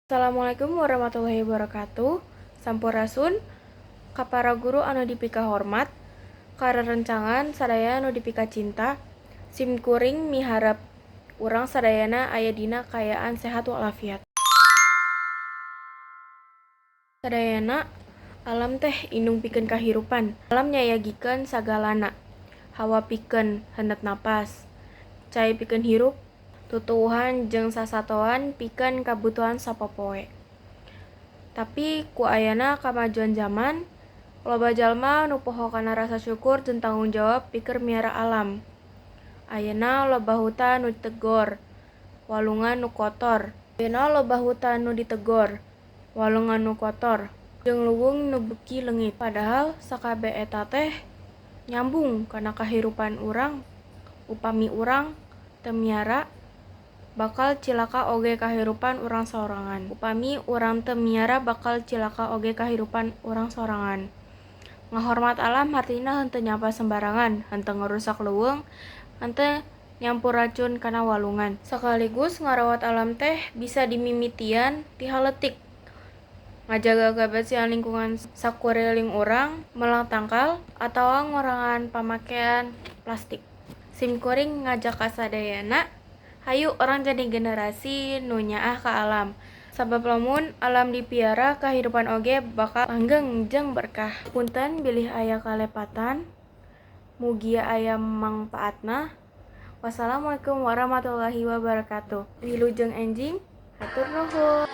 Assalamualaikum warahmatullahi wabarakatuh. Sampurasun ka para guru anu dipikahormat, ka rerencangan sadaya anu dipikacinta. Sim kuring miharep urang sadayana aya dina kaayaan sehat walafiat. Sadayana, alam teh indung pikeun kahirupan. Alam nyayagikeun sagalana. Hawa pikeun hendet napas, cai pikeun hirup, tutuwuhan jeung sasatoan pikeun kabutuhan sapopoe. Tapi ku ayana kamajuan jaman, loba jalma nu poho kana rasa syukur jeung tanggung jawab pikeun miara alam. Ayeuna loba hutan nu ditegor, walungan nu kotor. Ayeuna loba hutan nu ditegor, walungan nu kotor, jeung leuweung nu beuki leungit. Padahal sakabeh eta teh nyambung kana kahirupan urang. Upami urang teu miara, bakal cilaka oge kahirupan urang sorangan. Upami urang teu miara, bakal cilaka oge kahirupan urang sorangan. Ngahormat alam hartina henteu nyampah sembarangan, henteu ngarusak leuweung, henteu nyampur racun kana walungan. Sakaligus ngarawat alam teh bisa dimimitian ti hal leutik. Ngajaga kabersihan lingkungan sakuriling urang, melang tangkal, atawa ngurangan pamakean plastik. Sim kuring ngajak ka sadayana, hayu urang jadi generasi nu nyaah ka alam. Sabab lamun alam dipiara, kahirupan oge bakal langgeng jeung berkah. Punten bilih aya kalepatan, mugia aya mangpaatna. Wassalamualaikum warahmatullahi wabarakatuh. Wilujeng enjing, hatur nuhun.